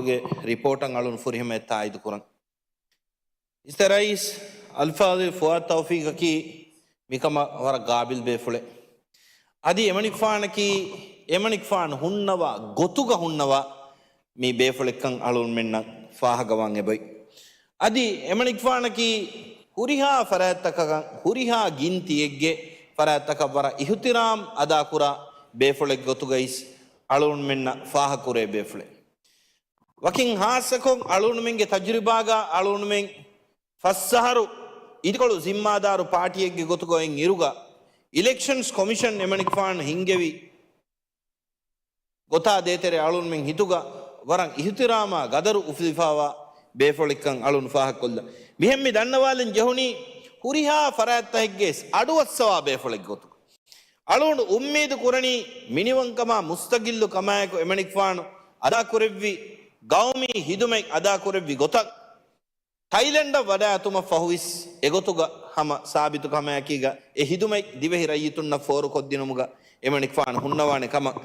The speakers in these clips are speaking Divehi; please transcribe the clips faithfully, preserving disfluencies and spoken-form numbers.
ގެ ރިޕޯޓަށް އަޅުން ފުރިހަމަޔަށް ތާއީދު ކުރަން. އިސްތަ ރައީސް އަލްފާޟިލް ފުއާދު ތައުފީޤަކީ މިކަމަށް ވަރަށް ގާބިލް ބޭފުޅެއް. އަދި އެމަނިކުފާނަކީ، އެމަނިކުފާނު ހުންނަވާ ގޮތުގަ ހުންނަވާ މި ބޭފުޅެއްކަން އަޅުންމެންނަށް ފާހަގަވާން އެބައި. އަދި އެމަނިކުފާނަކީ ހުރިހާ ފަރާތްތަކަކަށް، ހުރިހާ ގިންތިއެއްގެ ފަރާތްތަކަށް ވަރަށް އިހުތިރާމް އަދާކުރާ ބޭފުޅެއް ގޮތުގައިސް އަޅުންމެންނަށް ފާހަގަކުރޭ ބޭފުޅެއް. ވަކިން ހާއްސަކޮށް އަޅުންމެންގެ ތަޖުރިބާގަ އަޅުންމެން ފަސް އަހަރު އިދިކޮޅު ޒިންމާދާރު ޕާޓީއެއްގެ ގޮތުގައި އިރުގަ އިލެކްޝަންސް ކޮމިޝަން އެމަނިކުފާނު ހިންގެވި ގޮތާ ދޭތެރޭ އަޅުންމެން ހިތުގަ ވަރަށް އިހުތިރާމާ ގަދަރު އުފުލިފާވާ ބޭފުޅެއްކަން އަޅުން ފާހަގަކޮށްލަން. މިހެން މި ދަންނަވާލަން ޖެހުނީ ހުރިހާ ފަރާތްތަކެއްގެ އަޑުއައްސަވާ ބޭފުޅެއް ގޮތުގަ. އަޅުން އުއްމީދު ކުރަނީ މިނިވަންކަމާ މުސްތަގިއްލު ކަމާއެކު އެމަނިކުފާނު އަދާކުރެއްވި ގައުމީ ހިދުމަތް އަދާކުރެއްވި ގޮތަށް ތައިލެންޑަށް ވަޑައިގަތުމަށް ފަހުވިސް އެގޮތުގަ ހަމަ ސާބިތު ކަމާއެކީގަ އެ ހިދުމަތް ދިވެހި ރައްޔިތުންނަށް ފޯރުކޮށްދިނުމުގަ އެމަނިކުފާނު ހުންނަވާނެ ކަމަށް.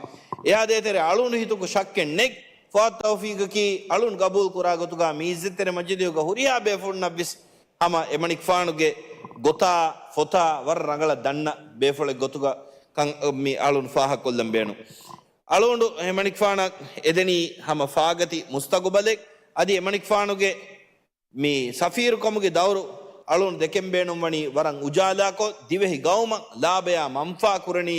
އެއާ ދޭތެރޭ އަޅުން ހިތުގަ ޝައްކެއް ނެތް. ފުއާދު ތައުފީޤަކީ އަޅުން ގަބޫލު ކުރާ ގޮތުގަ މި އިއްޒަތްތެރި މަޖިލީހުގަ ހުރިހާ ބޭފުޅުންނަށްވެސް ހަމަ އެމަނިކުފާނުގެ ގޮތާ ފޮތާ ވަރަށް ރަނގަޅަށް ދަންނަ ބޭފުޅެއް ގޮތުގަ ކަން މި އަޅުން ފާހަގަކޮށްލަން ބޭނުން. އަޅުން އެމަނިކުފާނަށް އެދެނީ ހަމަ ފާގަތި މުސްތަގުބަލެއް. އަދި އެމަނިކުފާނުގެ މި ސަފީރުކަމުގެ ދައުރު އަޅުން ދެކެން ބޭނުންވަނީ ވަރަށް އުޖާލާކޮށް، ދިވެހި ގައުމަށް ލާބަޔާ މަންފާ ކުރަނީ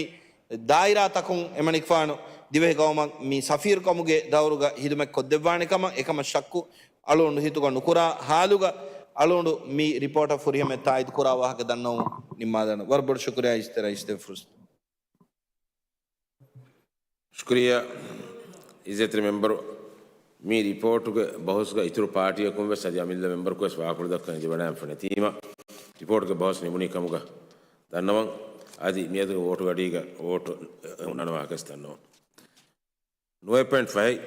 ދާއިރާތަކުން އެމަނިކުފާނު ދިވެހި ގައުމަށް މި ސަފީރުކަމުގެ ދައުރުގަ ހިދުމަތް ކޮށްދެއްވާނެ ކަމަށް. އެކަމަށް ޝައްކު އަޅުން ހިތުގަ ނުކުރާ ހާލުގަ އަޅުން މި ރިޕޯޓަށް ފުރިހަމަ ތާއީދު ކުރާ ވާހަކަ ދަންނަވަމުން ނިންމާލަން. ވަރަށް ބޮޑަށް ޝުކުރިއްޔާ އިސްތަ ރައީސް ދެ ފުރުސަތު. ޝުކުރިއްޔާ އިއްޒަތްތެރި މެމްބަރު، މި ރިޕޯޓުގެ ބަހުސްގަ އިތުރު ޕާޓީއަކުން ވެސް އަދި އަމިއްލަ މެމްބަރަކު ވެސް ވާކުޅަދައްކަން އެނގިވަޑައިގެންފަ ނެތީމަ، ރިޕޯޓުގެ ބަހުސް ނިމުނީ ކަމުގަ ދަންނަވަން. އަދި މިއަދު ވޯޓުގެ އަޑީގަ ވޯޓު އެ، އޮންނާނެ ވާހަކަ ވެސް ދަންނަވަން. ނުވައެއް ޕޮއިންޓް ފަހެއް،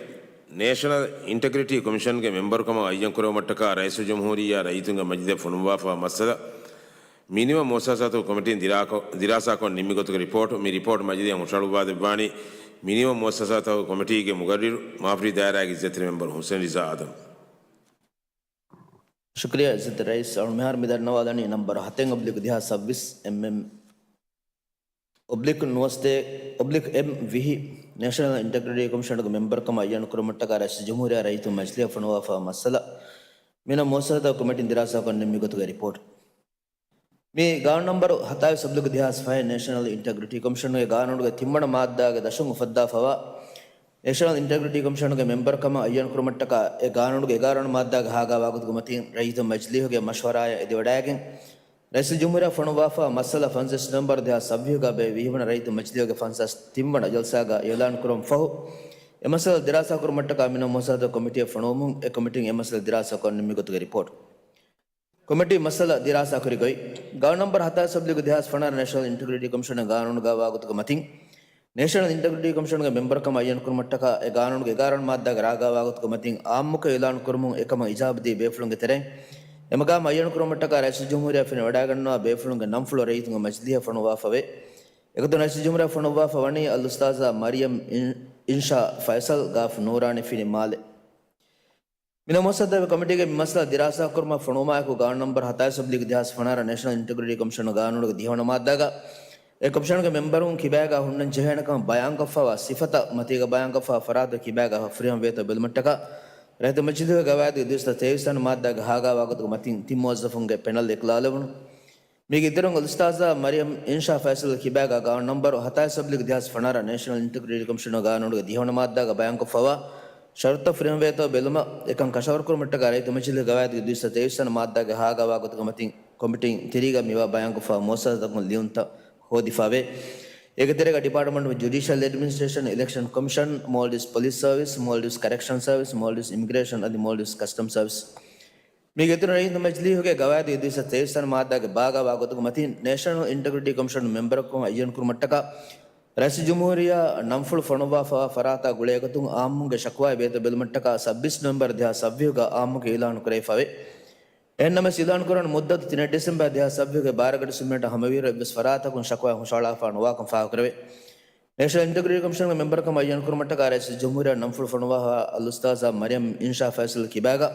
ނޭޝަނަލް އިންޓެގްރިޓީ ކޮމިޝަންގެ މެމްބަރުކަމަށް އައްޔަން ކުރެވުމަށްޓަކާ ރައީސުލްޖުމްހޫރިއްޔާ ރައްޔިތުންގެ މަޖިލިހަށް ފޮނުއްވާފަ މައްސަލަ މިނިވަން މުއައްސަސާތު ކޮމިޓީން ދިރާކޮ-، ދިރާސާކޮށް ނިންމި ގޮތުގެ ރިޕޯޓު. މި ރިޕޯޓު މަޖިލިހަށް ހުށަހަޅުއްވާދެއްވާނީ މިނިވަން މުއައްސަސާތު ކޮމިޓީގެ މުގައްރިރު މާފަރީ ދާއިރާގެ އިއްޒަތްތެރި މެމްބަރު ހުސެން ރިޒާ އާދަމް. ޝުކުރިއްޔާ އިއްޒަތްތެރި ރައީސް. އަޅުން މިހާރު މި ދަންނަވާލަނީ ނަންބަރު ހަތެއް އޮބްލިކް ދެހާސް ސައްބީސް އެމްއެމް އޮބްލިކް ނުވަސްދޭ އޮބްލިކް އެމް ވިހި ނޭޝަނަލް އިންޓެގްރިޓީ ކޮމިޝަނުގެ މެމްބަރުކަމަށް އައްޔަން ކުރުމަށްޓަކާ ރައީސުލްޖުމްހޫރިއްޔާ ރައްޔިތުން މަޖިލީހަށް ފޮނުވާފަ މައްސަލަ މިނަ މުއައްސަސާތަކު ކޮމިޓީން ދިރާސާކޮށް ނިންމި ގޮތުގެ ރިޕޯޓް. މި ގާނޫނު ނަންބަރު ހަތާވީސް އޮބްލިކް ދެހާސް ފަހެއް ނޭޝަނަލް އިންޓެގްރިޓީ ކޮމިޝަނުގެ ގާނޫނުގެ ތިންވަނަ މާއްދާގެ ދަށުން އުފައްދާފަވާ ނޭޝަނަލް އިންޓެގްރިޓީ ކޮމިޝަނުގެ މެމްބަރުކަމަށް އައްޔަން ކުރުމަށްޓަކާ އެ ގާނޫނުގެ އެގާރަ ވަނަ މާއްދާގަ ހާގާވާ ގޮތުގެ މަތިން ރައްޔިތުން މަޖިލީހުގެ މަޝްވަރާއަށް އެދިވަޑައިގެން، ރައީސުލްޖުމްހޫރިއްޔާ ފޮނުއްވާފަ މައްސަލަ ފަންސާސް ނޮވެމްބަރު ދެހާސް ސައްބީހުގަ ބޭ ވިހިވަނަ ރައްޔިތު މަޖިލީހުގެ ފަންސާސް ތިންވަނަ ޖަލްސާގަ އިޢުލާން ކުރުމަށް ފަހު، އެ މައްސަލަ ދިރާސާ ކުރުމަށްޓަކާ މިނަ މުއައްސަސާތަކު ކޮމިޓީއަށް ފޮނުވުމުން، އެ ކޮމިޓީން އެ މައްސަލަ ދިރާސާކޮށް ނިންމި ގޮތުގެ ރިޕޯޓް. ކޮމިޓީ މައްސަލަ ދިރާސާކުރި ގޮތް. ގާނޫނު ނަންބަރު ހަތާވީސް އޮބްލިކް ދެހާސް ފަނަރަ ނޭޝަނަލް އިންޓެގްރިޓީ ކޮމިޝަނުގެ ގާނޫނުގައިވާ ގޮތުގެ މަތިން، ނޭޝަނަލް އިންޓެގްރިޓީ ކޮމިޝަނުގެ މެމްބަރުކަމަށް އައްޔަން ކުރުމަށްޓަކާ އެ ގާނޫނުގެ އެގާރަ ވަނަ މާއްދާގަ ރާގާވާ ގޮތުގެ މަތިން އާއްމުކޮށް އިޢުލާނު ކުރުމުން އެކަމަށް އިޖާބަދީ ބޭފުޅުންގެ ތެރެއިން އެ މަގާމަށް އައްޔަން ކުރުމަށްޓަކާ ރައީސުލްޖުމްހޫރިއްޔާ ފެނިވަޑައިގަންނަވާ ބޭފުޅުންގެ ނަންފުޅު ރައްޔިތުންގެ މަޖިލީހަށް ފޮނުވާފަވޭ. އެގޮތުން ރައީސުލްޖުމްހޫރިއްޔާ ފޮނުއްވާފަ ވަނީ އަލްއުސްތާޛާ މަރިޔަމް އިން-، އިންޝާ ފައިސަލް ގާފް ނޫރާނީ ފިނި މާލެ. މިނަ މުއައްސަސާތަކު ކޮމިޓީގެ މި މައްސަލަ ދިރާސާ ކުރުމަށް ފޮނުވުމާއެކު ގާނޫނު ނަންބަރު ހަތާވީސް އޮބްލިކް ދެހާސް ފަނަރަ ނޭޝަނަލް އިންޓެގްރިޓީ ކޮމިޝަނުގެ ގާނޫނުގެ ދިހަވަނަ މާއްދާގަ އެ ކޮމިޝަނުގެ މެމްބަރުން ކިބާގާ ހުންނަން ޖެހޭނެކަމަށް ބަޔާންކޮށްފައިވާ ސިފަތައް މަތީގަ ބަޔާންކޮށްފައިވާ ފަރާތު ކިބާގާ ފުރިހަމަ ވޭތޯ ބެލުމަށްޓަކާ ރައްޔިތު މަޖިލީހުގެ ގަވާއިދުގެ ދުއިސައްތަ ތޭވީސް ވަނަ މާއްދާގަ ހާގާވާ ގޮތުގެ މަތިން ތިން މުވައްޒަފުންގެ ޕެނަލް އިޚްލާލެވުނު. މީގެ އިތުރުން އަލްއުސްތާޛާ މަރިޔަމް އިންޝާ ފައިސަލް ކިބާގާ ގާނޫނު ނަންބަރު ހަތާވީސް އޮބްލިކް ދެހާސް ފަނަރަ ނޭޝަނަލް އިންޓެގްރިޓީ ކޮމިޝަނުގެ ގާނޫނުގެ ދިހަވަނަ މާއްދާގަ ބަޔާންކޮށްފައިވާ ޝަރުތުތައް ފުރިހަމަވޭތޯ ބެލުމަށް އެކަން ކަށަވަރުކުރުމަށްޓަކާ ރައްޔިތު މަޖިލީހުގެ ގަވާއިދުގެ ދުއިސައްތަ ތޭވީސް ވަނަ މާއްދާގަ ހާގާވާ ގޮތުގެ މަތިން ކޮމިޓީން ތިރީގަ މިވާ ބަޔާންކޮށްފައިވާ މުއައްސަސާތަކުން ލިޔުންތައް ހޯދިފައިވޭ. އޭގެ ތެރޭގަ ޑިޕާޓްމަންޓް އޮފް ޖުޑިޝަލް އެޑްމިނިސްޓްރޭޝަން، އިލެކްޝަން ކޮމިޝަން، މޯލްޑިވްސް ޕޮލިސް ސަރވިސް، މޯލްޑިވްސް ކަރެކްޝަން ސަރވިސް، މޯލްޑިވްސް އިމިގްރޭޝަން އަދި މޯލްޑިވްސް ކަސްޓަމް ސަރވިސް. މީގެ އިތުރުން ރައްޔިތު މަޖިލީހުގެ ގަވާއިދުގެ ދުއިސައްތަ ތޭވީސް ވަނަ މާއްދާގެ ބާގާވާ ގޮތުގެ މަތިން ނޭޝަނަލް އިންޓެގްރިޓީ ކޮމިޝަން މެމްބަރަކު އައްޔަން ކުރުމަށްޓަކާ ރައީސުލްޖުމްހޫރިއްޔާ ނަންފުޅު ފޮނުއްވާފައިވާ ފަރާތާ ގުޅޭގޮތުން އާއްމުންގެ ޝަކުވާއެއް ވޭތޯ ބެލުމަށްޓަކާ ސައްބީސް ނޮވެމްބަރު ދެހާސް ސައްބީހުގަ އާއްމުކޮށް އިޢުލާނު ކުރެވިފައިވޭ. އެހެންނަމަވެސް އިޢުލާނު ކުރާނެ މުއްދަތު ތިނެއް ޑިސެމްބަރު ދެހާސް ސައްބީހުގެ ބާރަ ގަޑިއްސުމޭންޓަށް ހަމަވިއިރު އެއްވެސް ފަރާތަކުން ޝަކުވާ ހުށަހަޅާފަ ނުވާކަން ފާހަގަކުރެވޭ. ނޭޝަނަލް އިންޓެގްރިޓީ ކޮމިޝަނުގެ މެމްބަރުކަމަށް އައްޔަން ކުރުމަށްޓަކާ ރައީސުލްޖުމްހޫރިއްޔާ ނަންފުޅު ފޮނުވާފަ އަލްއުސްތާޒާ މަރިޔަމް އިންޝާ ފައިސަލް ކިބާގަ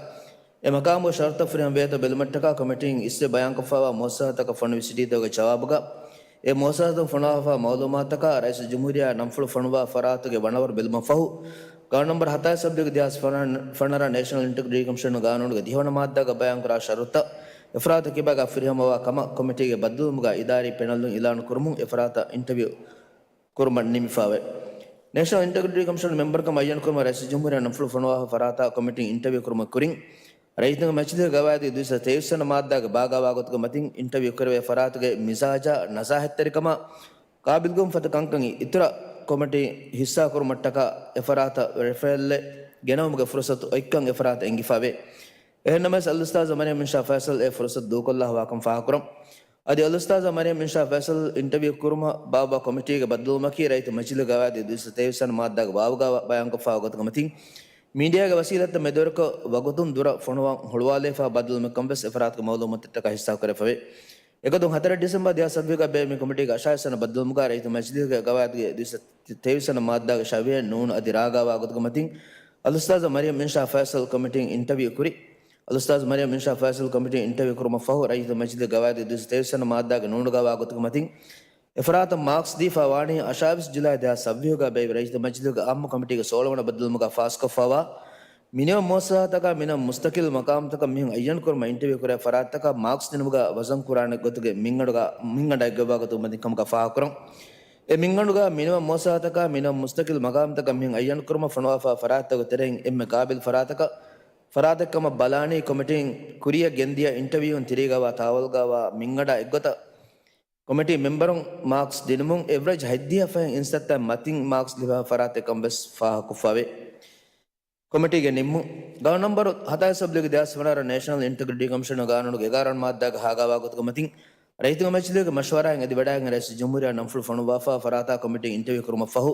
އެ މަޤާމުގެ ޝަރުތަށް ފުރިހަމަ ވޭތޯ ބެލުމަށްޓަކާ ކޮމިޓީން އިސްވެ ބަޔާންކޮށްފައިވާ މުވައްސަސާތަކަށް ފޮނުވި ސިޓީތަކުގެ ޖަވާބުގަ އެ މުވައްސަސާތުން ފޮނުވާފައިވާ މައުލޫމާތުތަކާ ރައީސުލްޖުމްހޫރިއްޔާ ނަންފުޅު ފޮނުވާ ފަރާތުގެ ވަނަވަރު ބެލުމަށް ފަހު، ގާނޫނު ނަންބަރު ހަތާސް އޮބްލިކް ދެހާސް ފަނަރަ ނޭޝަނަލް އިންޓެގްރިޓީ ކޮމިޝަނުގެ ގާނޫނުގެ ދިހަވަނަ މާއްދާގަ ބަޔާންކުރާ ޝަރުތަށް އެފަރާތު ކިބާގަ ފުރިހަމަވާ ކަމަށް ކޮމިޓީގެ ބައްދަލުވުމުގަ އިދާރީ ޕެނަލުން އިލާނު ކުރުމުން އެފަރާތަށް އިންޓަވިއު ކުރުމަށް ނިންމިފައިވޭ. ނޭޝަނަލް އިންޓެގްރިޓީ ކޮމިޝަނުގެ މެމްބަރުކަމަށް އައްޔަން ކުރުމަށް ރައީސުލްޖުމްހޫރިއްޔާ ނަންފުޅު ފޮނުވާފަ ފަރާތަށް ކޮމިޓީން އިންޓަވިއު ކުރުމަށް ކުރިން، ރައްޔިތުންގެ މަޖިލީހުގެ ގަވާއިދުގެ ދުއިސައްތަ ތޭވީސް ވަނަ މާއްދާގެ ބާގާވާ ގޮތުގެ މަތިން އިންޓަވިއު ކުރެވޭ ފަރާތުގެ މިޒާޖާ، ނަޒާހަތްތެރިކަމާ، ޤާބިލްކަން ފަދަ ކަންކަން އިތުރަށް ކޮމިޓީ ހިއްސާކުރުމަށްޓަކާ އެފަރާތަށް ރެފަރެއްލެއް ގެނައުމުގެ ފުރުސަތު އޮތްކަން އެފަރާތަށް އެނގިފައިވޭ. އެހެންނަމަވެސް، އަލްއުސްތާޒާ މަރިޔަމް އިންޝާ ފައިސަލް އެ ފުރުސަތު ދޫކޮށްލާ ހުވާކަން ފާހަގަކުރަން. އަދި އަލްއުސްތާޒާ މަރިޔަމް އިންޝާ ފައިސަލް އިންޓަވިއު ކުރުމަށް ބާއްވާ ކޮމިޓީގެ ބައްދަލުވުމަކީ ރައްޔިތު މަޖިލީހުގެ ގަވާއިދުގެ ދުއިސައްތަ ތޭވީސް ވަނަ މާއްދާގެ ބާވަގަ ބަޔާންކޮށްފައިވާ ގޮތުގެ މަތިން، މީޑިއާގެ ވަސީލަތްތައް މެދުވެރިކޮށް ވަގުތުން ދުރަށް ފޮނުވަން ހުޅުވާލައިފައިވާ ބައްދަލުވުމެއްކަން ވެސް އެފަރާތުގެ މައުލޫމާތުތަކާ ހިއްސާކުރެވިފައިވޭ. އެގޮތުން ހަތަރެއް ޑިސެމްބަރު ދެހާސް ސައްބީސްގަ ބޭއްވި ކޮމިޓީގެ އަށާވީސް ވަނަ ބައްދަލުވުމުގަ ރައްޔިތު މަޖިލީހުގެ ގަވާއިދުގެ ދުއިސައްތަ ތޭވީސް ވަނަ މާއްދާގެ ޝަވިޔަން ނޫން އަދި ރާގާވާ ގޮތުގެ މަތިން، އަލްއުސްތާޒާ މަރިޔަމް އިންޝާ ފައިސަލް ކޮމިޓީން އިންޓަވިއު ކުރި. އަލްއުސްތާޒް މަރިޔަމް އިންޝާ ފައިސަލް ކޮމިޓީން އިންޓަވިއު ކުރުމަށް ފަހު، ރައްޔިތު މަޖިލީހުގެ ގަވާއިދުގެ ދުއިސައްތަ ތޭވީސް ވަނަ މާއްދާގެ ނޫނުގަވާ ގޮތުގެ މަތިން، އެފަރާތަށް މާކްސް ދީފަ ވާނީ އަށާވީސް ޖުލައި ދެހާސް ސައްބީސްގަ ބޭއްވި ރައްޔިތު މަޖިލީހުގެ އާއްމު ކޮމިޓީގެ ސޯޅަ ވަނަ ބައްދަލުވުމުގަ ފާސްކޮށްފައިވާ މިނިވަން މުވައްސަސާތަކާ މިނިވަން މުސްތަޤިލް މަޤާމުތަކަށް މީހުން އައްޔަން ކުރުމަށް އިންޓަވިއު ކުރެވޭ ފަރާތްތަކަށް މާކްސް ދިނުމުގަ ވަޒަން ކުރާނެ ގޮތުގެ މިންގަނޑުގަ، މިންގަނޑަށް އެއްގައްވާ ގޮތުގެ މަތިން ކަމުގަ ފާހަގަކުރަން. އެ މިންގަނޑުގަ މިނިވަން މުވައްސަސާތަކާ މިނިވަން މުސްތަޤިލް މަޤާމުތަކަށް މީހުން އައްޔަން ކުރުމަށް ފޮނުވާފައިވާ ފަރާތްތަކުގެ ތެރެއިން އެންމެ ޤާބިލް ފަރާތަކަށް، ފަރާތެއްކަމަށް ބަލާނީ ކޮމިޓީން ކުރިއަށް ގެންދިޔަ އިންޓަވިއުން ތިރީގަވާ ތާވަލްގަވާ މިންގަނޑާ އެއްގޮތަށް ކޮމިޓީ މެމްބަރުން މާކްސް ދިނުމުން އެވްރެޖް ހަތްދިހަ ފަހެއް އިންސައްތަ މަތިން މާކްސް ލިބިފައިވާ ފަރާތެއްކަން ވެސް ފާހަގަކޮށްފައިވޭ. ކޮމިޓީގެ ނިންމުން. ގާނޫނު ނަންބަރު ހަތާއިސް އޮބްލިކް ދެހާސް ވަނަ ނޭޝަނަލް އިންޓެގްރިޓީ ކޮމިޝަނުގެ ގާނޫނުގެ އެގާރަ ވަނަ މާއްދާގަ ހާގާވާ ގޮތުގެ މަތިން، ރައްޔިތުންގެ މަޖިލީހުގެ މަޝްވަރާއިން އެދިވަޑައިގެން ރައީސުލްޖުމްހޫރިއްޔާ ނަންފުޅު ފޮނުއްވާފައިވާ ފަރާތާ ކޮމިޓީން އިންޓަވިއު ކުރުމަށްފަހު،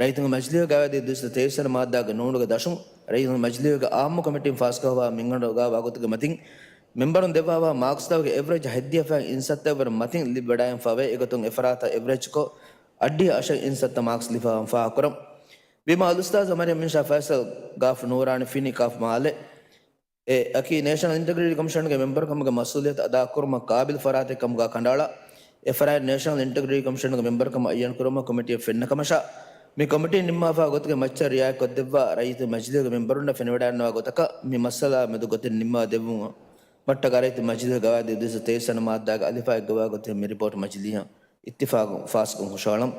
ރައްޔިތުންގެ މަޖިލީހުގެ ގަވާއިދުގެ ދުއިސައްތަ ތޭވީސް ވަނަ މާއްދާގެ ނޫނުގެ ދަށުން، ރައްޔިތުންގެ މަޖިލީހުގެ އާއްމު ކޮމިޓީން ފާސްކޮށްފައިވާ މިންގަނޑުގަ ވާގޮތުގެ މަތިން، މެމްބަރުން ދެއްވާފައިވާ މާކްސްތަކުގެ އެވްރެޖް ހަތްދިހަ ފަހެއް އިންސައްތައަށްވުރެ މަތިން ލިބިވަޑައިގެންފައިވޭ. އެގޮތުން އެފަރާތަށް އެވްރެޖްކޮށް، އަށްޑިހަ އަށެއް އިންސައްތަ މާކްސް ލިބިފައިވާން ފާހަގަކުރަން. ވީމާ އަލްއުސްތާޒާ މަރިޔަމް އިންޝާ ފައިސަލް ގާފު ނޫރާނީ ފިނި ކާފް މާލެ އެ އަކީ ނޭޝަނަލް އިންޓެގްރިޓީ ކޮމިޝަނުގެ މެމްބަރުކަމުގެ މަސްއޫލިއްޔަތު އަދާކުރުމަށް ޤާބިލް ފަރާތެއް ކަމުގަ ކަނޑައަޅާ، އެ ފަރާތް ނޭޝަނަލް އިންޓެގްރިޓީ ކޮމިޝަނުގެ މެމްބަރުކަމަށް އައްޔަން ކުރުމަށް ކޮމިޓީއަށް ފެންނަ ކަމަށާ، މި ކޮމިޓީން ނިންމާފައިވާ ގޮތުގެ މައްޗަށް ރިއާޔަތްކޮށްދެއްވާ، ރައްޔިތު މަޖިލީހުގެ މެމްބަރުންނަށް ފެނިވަޑައިގަންނަވާ ގޮތަކަށް މި މައްސަލަ މެދު ގޮތެއް ނިންމާ ދެއްވުމަށްޓަކާ ރައްޔިތު މަޖިލީހުގެ ގަވާއިދުގެ ދުއިސައްތަ ތޭވީސް ވަނަ މާއްދާގެ އަލިފާ އެއްގަވާ ގޮތެއް މި ރިޕޯޓް މަޖިލީހަށް އިއްތިފާގުން ފާސްކޮށް ހުށަހަޅަން.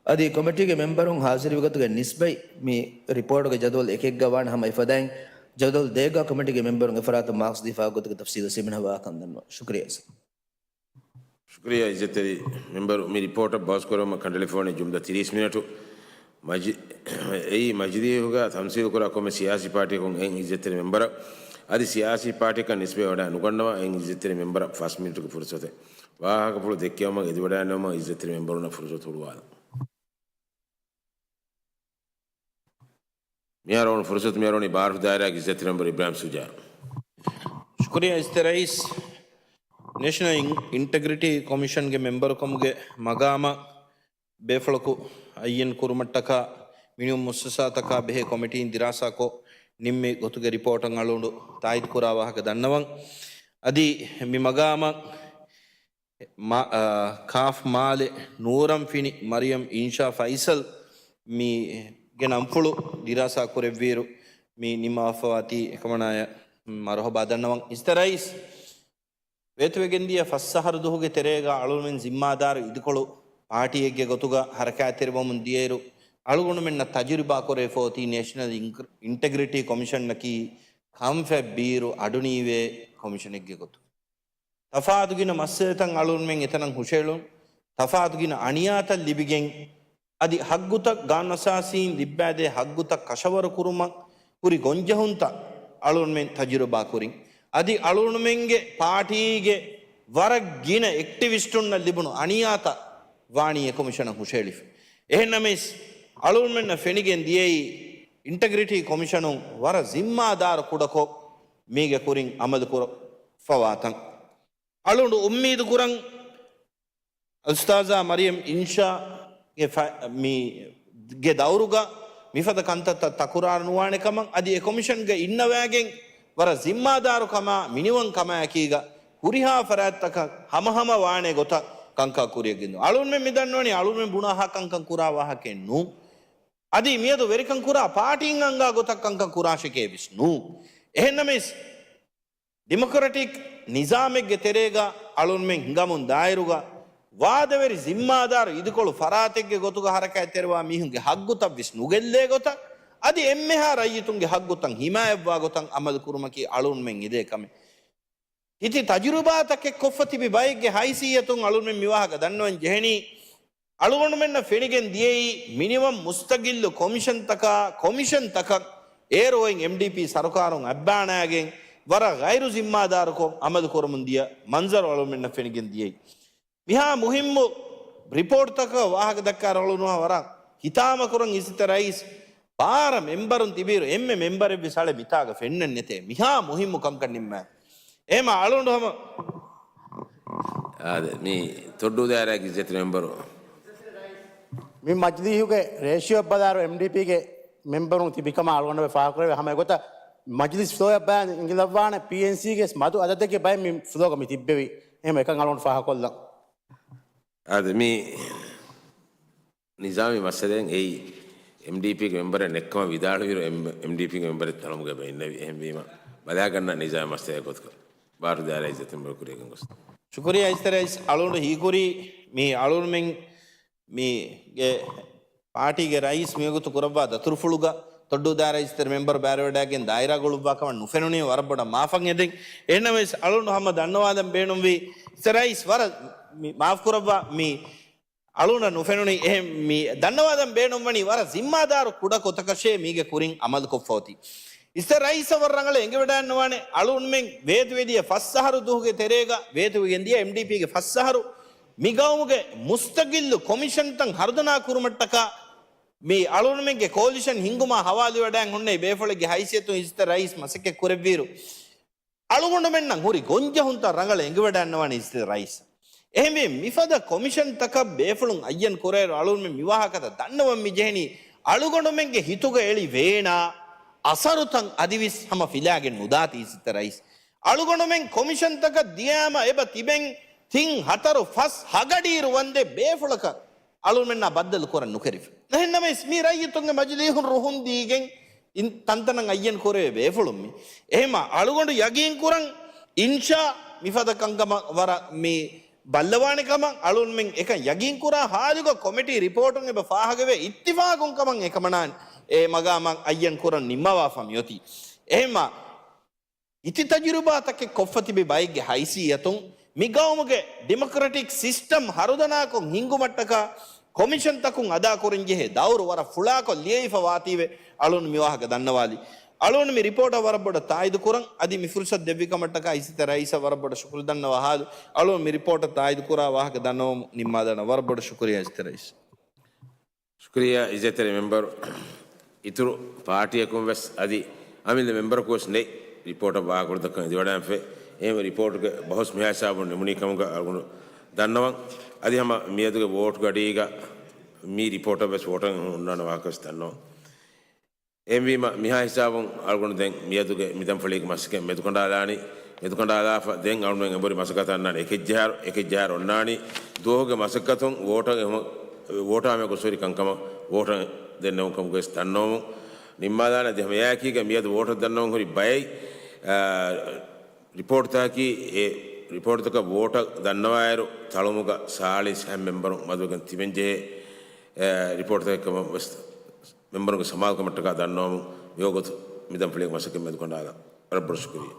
އަދި ކޮމިޓީގެ މެމްބަރުން ހާޒިރުވި ގޮތުގެ ނިސްބަތް މި ރިޕޯޓުގެ ޖަދުވަލް އެކެއްގަ ވާނެ ހަމަ އެފަދައިން ޖަދުވަލް ދޭއްގަ ކޮމިޓީގެ މެމްބަރުން އެފަރާތަށް މާކްސް ދީފާ ގޮތުގެ ތަފްސީލު ސިމިނަވާކަން ދަންނަވަން. ޝުކުރިއްޔާ ސަރ. ޝުކުރިއްޔާ އިއްޒަތްތެރި މެމްބަރު، މި ރިޕޯޓަށް ބަހުސް ކުރުމަށް ކަނޑައެޅިފަވަނީ ޖުމްލަ ތިރީސް މިނެޓު. މަޖި-، އެއީ މަޖިލީހުގަ ތަމްސީލު ކުރާ ކޮންމެ ސިޔާސީ ޕާޓީއަކުން އެއިން އިއްޒަތްތެރި މެމްބަރަށް، އަދި ސިޔާސީ ޕާޓީއަކަށް ނިސްބަތް ވަޑައި ނުގަންނަވާ އެއިން އިއްޒަތްތެރި މެމްބަރަށް ފަސް މިނެޓުގެ ފުރުސަތެއް. ވާހަކަފުޅު ދެއްކެވުމަށް އެދިވަޑައިގަންނަވުމަށް އިއްޒަތްތެރި މެމްބަރުންނަށް ފުރުސަތު ހުޅުވާލަން. މިހާރު އޮން ފުރުސަތު މިހާރު ވަނީ ބާރަށު ދާއިރާގެ އިއްޒަތްތެރި މެމްބަރު އިބްރާހިމް ޝުޖާ. ޝުކުރިއްޔާ އިއްޒަތްތެރި ރައީސް. ނޭޝަނަލް އިން-، އިންޓެގްރިޓީ ކޮމިޝަންގެ މެމްބަރުކަމުގެ މަގާމަށް ބޭފުޅަކު އައްޔަން ކުރުމަށްޓަކާ މިނިވަން މުއައްސަސާތަކާ ބެހޭ ކޮމިޓީން ދިރާސާކޮށް ނިންމި ގޮތުގެ ރިޕޯޓަށް އަޅުގަނޑު ތާއީދު ކުރާ ވާހަކަ ދަންނަވަން. އަދި މި މަގާމަށް މަ-، އާ، ކާފް މާލެ ނޫރަން ފިނި މަރިޔަމް އިންޝާ ފައިސަލް މީގެ ނަންފުޅު ދިރާސާ ކުރެއްވިއިރު މި ނިންމާފަވާތީ އެކަމަނާޔަށް މަރުހަބާ ދަންނަވަން. އިއްޒަތްތެރި ރައީސް، ވޭތުވެގެންދިޔަ ފަސް އަހަރު ދުވަހުގެ ތެރޭގަ އަޅުގަނޑުމެން ޒިންމާދާރު އިދިކޮޅު ޕާޓީއެއްގެ ގޮތުގަ ހަރަކާތްތެރިވަމުން ދިޔައިރު، އަޅުގަނޑުމެންނަށް ތަޖުރިބާ ކުރެވިފައޮތީ ނޭޝަނަލް އިން-، އިންޓެގްރިޓީ ކޮމިޝަނަކީ ކަންފަތް ބީރު އަޑުނީވޭ ކޮމިޝަނެއްގެ ގޮތުގަ. ތަފާތުގިނަ މައްސަލަތައް އަޅުގަނޑުމެން އެތަނަށް ހުށައެޅުން، ތަފާތުގިނަ އަނިޔާތައް ލިބިގެން، އަދި ހައްގުތައް ގާނޫނުއަސާސީން ލިއްބައިދޭ ހައްގުތައް ކަށަވަރު ކުރުމަށް ހުރި ގޮންޖެހުންތައް އަޅުގަނޑުމެން ތަޖުރިބާ ކުރިން. އަދި އަޅުގަނޑުމެންގެ ޕާޓީގެ ވަރަށް ގިނަ އެކްޓިވިސްޓުންނަށް ލިބުނު އަނިޔާތައް ވާނީ އެ ކޮމިޝަނަށް ހުށައެޅިފަ. އެހެންނަމަވެސް، އަޅުގަނޑުމެންނަށް ފެނިގެން ދިޔައީ އިންޓެގްރިޓީ ކޮމިޝަނުން ވަރަށް ޒިންމާދާރު ކުޑަކޮށް، މީގެ ކުރިން އަމަލު ކުރައްވާތަން. އަޅުގަނޑު އުއްމީދު ކުރަން، އުސްތާޒާ މަރިޔަމް އިންޝާ ގެ ފަ-، މި ގެ ދައުރުގަ މިފަދަ ކަންތައްތައް ތަކުރާރު ނުވާނެ ކަމަށް، އަދި އެ ކޮމިޝަންގަ އިންނަވައިގެން ވަރަށް ޒިންމާދާރު ކަމާ މިނިވަން ކަމާއެކީގަ ހުރިހާ ފަރާތްތަކަށް ހަމަހަމަ ވާނެ ގޮތަށް ކަންކަން ކުރިއަށް ގެންދުން. އަޅުންމެން މި ދަންނަވަނީ އަޅުންމެން ބުނާހާ ކަންކަން ކުރާ ވާހަކައެއް ނޫން. އަދި މިއަދު ވެރިކަން ކުރާ ޕާޓީން އަންގާ ގޮތަށް ކަންކަން ކުރާށެކޭ ވެސް ނޫން. އެހެންނަމަވެސް، ޑިމޮކްރެޓިކް ނިޒާމެއްގެ ތެރޭގަ އަޅުންމެން ހިނގަމުން ދާއިރުގަ ވާދަވެރި ޒިންމާދާރު އިދިކޮޅު ފަރާތެއްގެ ގޮތުގަ ހަރަކާތްތެރިވާ މީހުންގެ ހައްގުތައް ވެސް ނުގެއްލޭ ގޮތަށް، އަދި އެންމެހާ ރައްޔިތުންގެ ހައްގުތައް ހިމާޔަތްވާ ގޮތަށް އަމަލު ކުރުމަކީ އަޅުންމެން އެދޭ ކަމެއް. ހިތި ތަޖުރިބާތަކެއް ކޮށްފަ ތިބި ބައެއްގެ ހައިސިއްޔަތުން އަޅުންމެން މިވާހަކަ ދަންނަވަން ޖެހެނީ، އަޅުގަނޑުމެންނަށް ފެނިގެން ދިޔައީ މިނިވަން މުސްތަގިއްލު ކޮމިޝަންތަކާ، ކޮމިޝަންތަކަށް އޭރު އޮތް އެމްޑީޕީ ސަރުކާރުން އަތްބާނާގެން ވަރަށް ޣައިރު ޒިންމާދާރުކޮށް އަމަލު ކުރަމުން ދިޔަ މަންޒަރު އަޅުމެންނަށް ފެނިގެން ދިޔައީ. މިހާ މުހިއްމު ރިޕޯޓްތަކަށް ވާހަކަ ދައްކާ ރަޅުނުހާ ވަރަށް ހިތާމަކުރަން އިސްތަ ރައީސް، ބާރަ މެމްބަރުން ތިބިއިރު އެންމެ މެމްބަރެއްވެސް އަޅެ މިތާގަ ފެންނަން ނެތޭ. މިހާ މުހިއްމު ކަންކަން ނިންމާ. އެހެމަ އަޅުނޑު ހަމަ. އާދެ، މި ތޮއްޑޫ ދާއިރާގެ އިއްޒަތް މެމްބަރު. މި މަޖިލީހުގެ ރޭޝިއޯ ބަލާރު އެމްޑީޕީގެ މެމްބަރުން ތިބިކަމާ އަޅުގަނޑު ފާހަގަކުރެވޭ ހަމަ އެގޮތަށް މަޖިލިސް ފްލޯއަށް ބަލާން އިނގިލައްވާނެ ޕީއެންސީގެ މަދު އަދަދެއްގެ ބައެއް މި ފްލޯގަ މި ތިއްބެވި. އެހެމަ އެކަން އަޅުގަނޑު ފާހަގަކޮށްލަން. އާދެ، މި ނިޒާމީ މައްސަލައެއް އެއީ އެމްޑީޕީގެ މެމްބަރެއް ނެއްކަމަށް ވިދާޅުވިއިރު، އެމް-، އެމްޑީޕީގެ މެމްބަރެއް ތަޅުމުގެ ބައިންނެވި. އެހެންވީމަ، ބަލާގަންނަ ނިޒާމީ މައްސަލައެއް ގޮތުގަ ބާރު ދާއިރާ އިއްޒަތް މެމްބަރު ކުރިއަށް ގެންގޮސް. ޝުކުރިއްޔާ އިއްޒަތްތެރި ރައީސް. އަޅުގަނޑު ހީކުރީ މި އަޅުގަނޑުމެންގެ ޕާޓީގެ ރައީސް މިވަގުތު ކުރައްވާ ދަތުރުފުޅުގަ ތޮއްޑޫ ދާއިރާ އިއްޒަތްތެރި މެމްބަރު ބައިވެވަޑައިގެން ދާއިރާ ގުޅުއްވާ ކަމަށް ނުފެނުނީމަ ވަރަށް ބޮޑަށް މާފަށް އެދެން. އެހެންނަމަވެސް އަޅުގަނޑު ހަމަ ދަންނަވާލަން ބޭނުންވީ އިއްޒަތްތެރި ރައީސް ވަރަށް މި-، މާފު ކުރައްވާ މި އަޅުނަށް ނުފެނުނީ. އެހެން މި ދަންނަވާލަން ބޭނުންވަނީ ވަރަށް ޒިންމާދާރު ކުޑަ ކޮތަކަށޭ މީގެ ކުރިން އަމަލުކޮށްފަ އޮތީ. އިއްޒަތްތެރި ރައީސަށް ވަރަށް ރަނގަޅަށް އެނގިވަޑައިގަންނަވާނެ، އަޅުންމެން ވޭތުވެދިޔަ ފަސް އަހަރު ދުވަހުގެ ތެރޭގަ ވޭތުވެގެން ދިޔަ އެމްޑީޕީގެ ފަސް އަހަރު މި ގައުމުގެ މުސްތަގިއްލު ކޮމިޝަންތައް ހަރުދަނާ ކުރުމަށްޓަކާ މި އަޅުންމެންގެ ކޯލިޝަން ހިންގުމާ ހަވާލުވެވަޑައިގެން ހުންނެވި ބޭފުޅެއްގެ ހައިސިއްޔަތުން އިއްޒަތްތެރި ރައީސް މަސައްކަތް ކުރެއްވިއިރު، އަޅުގަނޑުމެންނަށް ހުރި ގޮންޖެހުންތައް ރަނގަޅަށް އެނގިވަޑައިގަންނަވާނެ އިއްޒަތްތެރި ރައީސް. އެހެންވެ، މިފަދަ ކޮމިޝަންތަކަށް ބޭފުޅުން އައްޔަން ކުރާއިރު އަޅުންމެން މިވާހަކަތައް ދަންނަވަން މި ޖެހެނީ، އަޅުގަނޑުމެންގެ ހިތުގަ އެޅި ވޭނާ އަސަރުތައް އަދިވެސް ހަމަ ފިލާގެން ނުދާތީ އިއްޒަތްތެރި ރައީސް. އަޅުގަނޑުމެން ކޮމިޝަންތަކަށް ދިޔާމަ އެބަ ތިބެން ތިން ހަތަރު ފަސް ހަގަޑިއިރު ވަންދެން ބޭފުޅަކަށް އަޅުންމެންނާ ބައްދަލު ކުރަން ނުކެރިފަ. އެހެންނަމަވެސް، މި ރައްޔިތުންގެ މަޖިލީހުން ރުހުން ދީގެން އިން ތަންތަނަށް އައްޔަން ކުރެވޭ ބޭފުޅުން މި. އެހެމަ އަޅުގަނޑު ޔަގީން ކުރަން އިންޝާ މިފަދަ ކަންކަމަށް ވަރަށް މި ބައްލަވާނެ ކަމަށް އަޅުންމެން އެކަން ޔަގީން ކުރާ ހާލުގަ ކޮމިޓީ ރިޕޯޓުން އެބަ ފާހަގަވެ އިއްތިފާގުން ކަމަށް އެކަމަނާން އެ މަގާމަށް އައްޔަން ކުރަން ނިންމަވާފަ މިއޮތީ. އެހެމަ ހިތި ތަޖުރިބާތަކެއް ކޮށްފަ ތިބި ބައެއްގެ ހައިސިއްޔަތުން މި ގައުމުގެ ޑިމޮކްރެޓިކް ސިސްޓަމް ހަރުދަނާކޮށް ހިންގުމަށްޓަކާ ކޮމިޝަންތަކުން އަދާކުރަންޖެހޭ ދައުރު ވަރަށް ފުޅާކޮށް ލިޔެވިފަ ވާތީވެ އަޅުން މިވާހަކަ ދަންނަވާލި. އަޅުން މި ރިޕޯޓަށް ވަރަށް ބޮޑަށް ތާއީދު ކުރަން އަދި މި ފުރުސަތު ދެއްވި ކަމަށްޓަކާ އިއްޒަތްތެރި ރައީސަށް ވަރަށް ބޮޑަށް ޝުކުރު ދަންނަވާ ހާލު. އަޅުން މި ރިޕޯޓަށް ތާއީދު ކުރާ ވާހަކަ ދަންނަވަމުން ނިންމާލާނަން. ވަރަށް ބޮޑަށް ޝުކުރިއްޔާ އިއްޒަތްތެރި ރައީސް. ޝުކުރިއްޔާ އިއްޒަތްތެރި މެމްބަރު. އިތުރު ޕާޓީއަކުން ވެސް އަދި އަމިއްލަ މެމްބަރަކު ވެސް ނެތް ރިޕޯޓަށް ވާހަކަ ކުރި ދައްކަން އެދިވަޑައިގެންފަ. އެހެންވެ ރިޕޯޓުގެ ބަހުސް މިހާ ހިސާބުން ނިމުނީ ކަމުގަ އަޅުގަނޑު ދަންނަވަން. އަދި ހަމަ މިއަދުގެ ވޯޓުގެ އަޑީގަ މި ރިޕޯޓަށް ވެސް ވޯޓަށް ހުންނާނެ ވާހަކަ ވެސް ދަންނަވަން. އެހެންވީމަ މިހާ ހިސާބުން އަޅުގަނޑު ދެން މިއަދުގެ މި ދަންފަޅީގެ މަސައްކަތް މެދުކަނޑާލާނީ. މެދުކަނޑާލާފަ ދެން އަޅުގަނޑުމެން އެނބުރި މަސައްކަތަށް އަންނާނީ އެކެއްޖަހާއިރު، އެކެއްޖަހާއިރު އޮންނާނީ. ދުވަހުގެ މަސައްކަތުން ވޯޓަށް އެހުމަ-، ވޯޓާ މެ ގޮސްހުރި ކަންކަމަށް ވޯޓަށް ދެންނެވުން ކަމުގައި ވެސް ދަންނަވަމުން ނިންމާލާނެ. އަދި ހަމަ އެއާއެކީގަ މިއަދު ވޯޓަށް ދަންނަވަން ހުރި ބައެއް، އާ، ރިޕޯޓްތަކަކީ އެ ރިޕޯޓްތަކަށް ވޯޓަށް ދަންނަވާއިރު ތަޅުމުގަ ސާޅީސް ހަ މެމްބަރުން މަދުވެގެން ތިބެންޖެހޭ، އެ، ރިޕޯޓްތަކެއް ކަމަށް ވެސް މެމްބަރުންގެ ސަމާލުކަމަށްޓަކާ ދަންނަވަމުން މިވަގުތު މި ދަންފަޅީގެ މަސައްކަތް މެދުކަނޑާލަން. ވަރަށް ބޮޑަށް ޝުކުރިއްޔާ.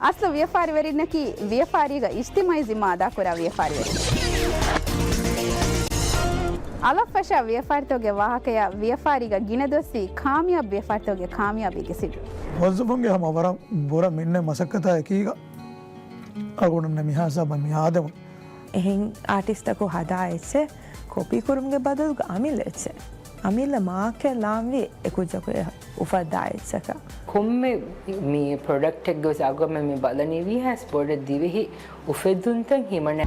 އަސްލު ވިޔަފާރިވެރިންނަކީ ވިޔަފާރީގަ އިޖްތިމާޢީ ޒިންމާ އަދާކުރާ ވިޔަފާރިވެރިން. އަލަށްފަށާ ވިޔަފާރިތަކުގެ ވާހަކަޔާ ވިޔަފާރީގަ ގިނަ ދުވަސްވީ ކާމިޔާބު ވިޔަފާރިތަކުގެ ކާމިޔާބީގެ ސިއްރު. މުވައްޒަފުންގެ ހަމަ ވަރަށް ބުރަ މިންނެ މަސައްކަތާ އެކީގަ އަޅުގަނޑުންނަށް މިހާ ހިސާބަށް މި އާދެވުނު. އެހެން އާޓިސްޓަކު ހަދާ އެއްޗެއް ކޮޕީ ކުރުމުގެ ބަދަލުގަ އަމިއްލަ އެއްޗެއް. އަމިއްލަ މާކެއް ލާންވީ އެކުއްޖަކު އެ އުފައްދާ އެއްޗަކަށް. ކޮންމެ މި ޕްރޮޑަކްޓެއްގެ ވެސް އަގު މި ބަލަނީ ވީހާވެސް ބޮޑެތި ދިވެހި އުފެއްދުންތައް ހިމަނެ.